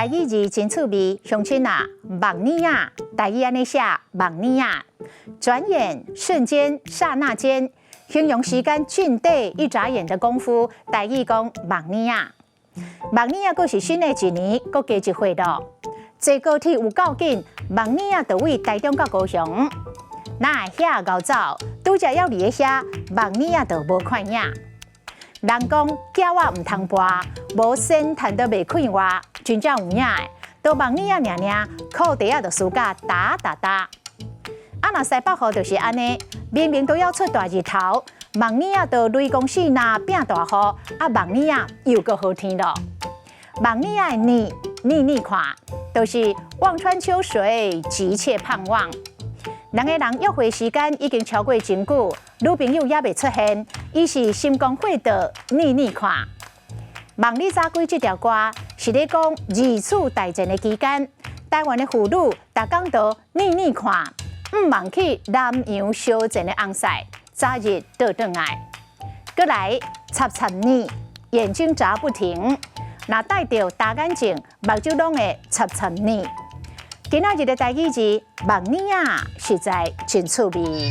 台語字真趣味，鄉親啊，望年仔，台語按呢寫，望年仔。轉眼、瞬間、剎那間，形容時間進退一眨眼的功夫。台語講望年仔，望年仔閣是新的一年，閣加一歲囉。坐高鐵有夠緊，望年仔就位台中到高雄。若會遐𠢕走，拄才猶佇咧遐，望年仔就無看影。人講餃仔毋通跋，無先趁都袂快活，真正有影的。都望年仔爾爾，褲袋仔就輸甲焦焦焦。啊，若西北雨就是按呢，明明都要出大日頭，望年仔就雷公四若變大雨，啊，望年仔又閣好天囉。望年仔的年，年年看，就是望穿秋水，急切盼望。兩個人約會時間已經超過真久，女朋友猶未出現，伊是心光火著，年年看。望你早歸這條歌是咧講二次大戰的期間，台灣的婦女逐工都年年看，毋望去南洋相戰的翁婿早日倒轉來。閣來插插呢，眼睛眨不停，若戴著大眼鏡，目睭攏會插插呢。今仔日的台語字，望年仔，實在真趣味。